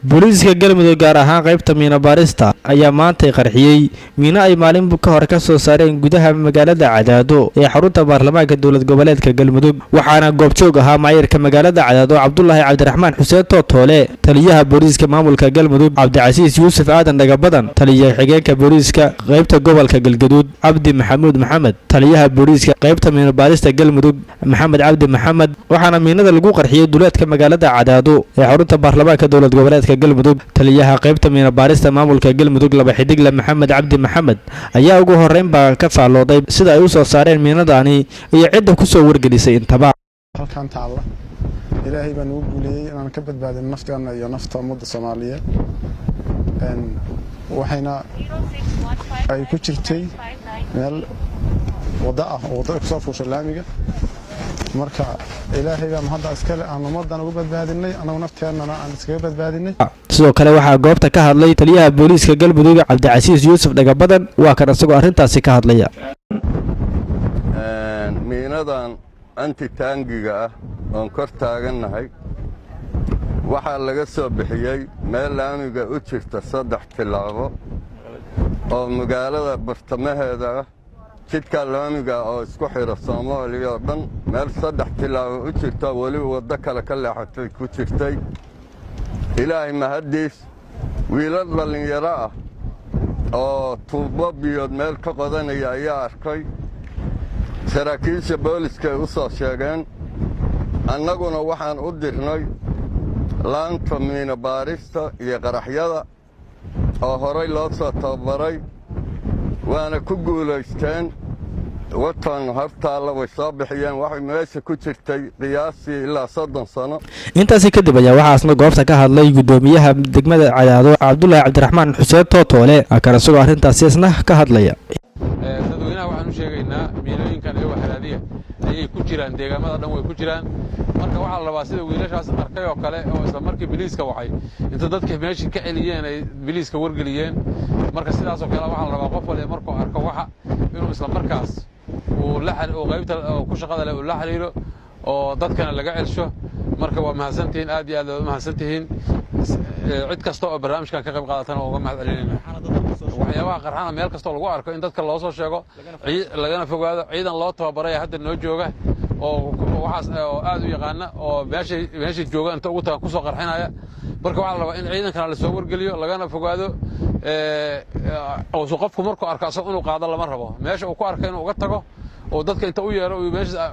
Booliiska Galmudug, gaar ahaan qaybta miino baarista, ayaa maantay qarxiyey miino ay maalin ka hor ka soo saareen gudaha magaalada Cadaado ee xarunta baarlamaanka Dowlad Goboleedka Galmudug. Waxaana goobjoog ahaa maayarka magaalada Cadaado, Cabdulaahi Cabdiraxmaan Xuseen Tootoole, taliyaha booliiska maamulka Galmudug, Cabdicasiis Yuusuf Aadan Dhagabadan, taliya xigeenka booliiska qaybta gobolka Galgaduud, Cabdi Maxamuud Maxamed, taliyaha booliiska qaybta miino baarista Galmudug, Maxamed Cabdi Maxamed. Waxaana miinada lagu qarxiyey duleedka magaalada Cadaado ee xarunta baarlamaanka Dowlad Goboleedka Galmudug. Taliyaha qaybta miino baarista maamulka Galmudug, laba xidigle Maxamed Cabdi Maxamed, ayaa ugu horreyn baa ka faallooday sida ay u soo saareen miinadaani iyo cidda ku soo wargelisay intaba. Halkan taalla Ilaahay baa nagu guuleeyey inaan ka badbaadin nafteena iyo nafta ummadda Soomaaliyeed. Waxayna ay ku jirtay meel waddo ah oo waddada kusoo fuusha laamiga. Marka Ilaahay baa mahadda iskale aan ummaddan uga badbaadinay, annagu nafteennana aan iskaga badbaadinay. Sidoo kale waxaa goobta ka hadlay taliyaha booliiska Galmudug, Cabdicasiis Yuusuf Dhagabadan. Waa kan isagoo arrintaasi ka hadlaya. Miinadan anti-tank-iga ah oon kor taagannahay waxaa laga soo bixiyey meel laamiga u jirta 3 tillaabo oo magaalada bartamaheeda ah, jidka laamiga oo isku xidha Soomaaliya oo dhan. Meel 3 tillaabo u jirta, weliba waddo kale ka leexatay ku jirtay. Ilaahay mahaddiis, wiilal dhallinyaro ah oo tuubbo biyood meel ka qodanaya ayaa arkay. Saraakiisha booliskay u soo sheegeen, annaguna waxaan u dirnay laanta miino baarista iyo qaraxyada oo horay loo soo tababaray, waana ku guulaysteen. Watan hortaalla way soo bixiyeen. Waxay meesha ku jirtay qiyaastii ilaa 30 sano. Intaasi kadib ayaa waxaa isna goobta ka hadlay guddoomiyaha degmada Cadaado, Cabdulaahi Cabdiraxmaan Xuseen Tootoole, kan isagoo arrintaasi isna ka hadlaya. Dadweynaha waxaan u sheegaynaa miinooyinkan iyagoo haraadiya ayay ku jiraan deegaamada dhan, way ku jiraan. Marka waxaa la rabaa sida wiilashaas arkay oo kale oo isla markii biliiska wacay, inta dadka meeshii ka celiyeen ay biliiska wargeliyeen. Marka sidaasoo kale waxaa la rabaa qof waliba markuu arko waxa inuu isla markaas uu la qaybta ku shaqada leh uu la xiriiro oo dadkana laga celsho. Marka waa mahadsantihiin, aad iyo aad waad u mahadsantihiin. Cid kasta oo barnaamijkan ka qayb qaadatana waa uga mahad celinayna. Waxyaabaha qarxana meel kastoo lagu arko in dadka loo soo sheego, lagana fogaado. Ciidan loo tababaray hadda noo jooga oo waxaas oo aad u yaqaana oo meeshay jooga inta ugu taga kusoo qarxinaya. Marka waxaa la rabaa in ciidankana lasoo wargeliyo, lagana fogaado. Uusu qofku markuu arko asaga inuu qaado lama rabo. Meesha uu ku arka inuu uga tago oo dadka inta u yeero meesha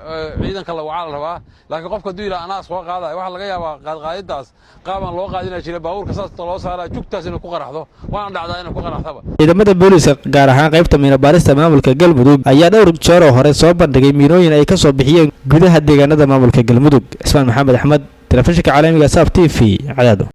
ciidanka la wacaa la rabaa. Laakiin qofka hadduu yidhaha anaa soo qaadaya, waxaa laga yaabaa qaadqaadidaas qaabaan loo qaadina jiray, baabuurka saas loo saaraa, jugtaas inay ku qaraxdo. Waana dhacdaa inay ku qaraxdaba. Ciidamada booliiska, gaar ahaan qaybta miinobaarista maamulka Galmudug, ayaa dhowr jeeroo hore soo bandhigay miinooyin ay ka soo bixiyeen gudaha deegaanada maamulka Galmudug. Cismaan Maxamed Axmed, telefishinka caalamiga Saab TV, Cadaado.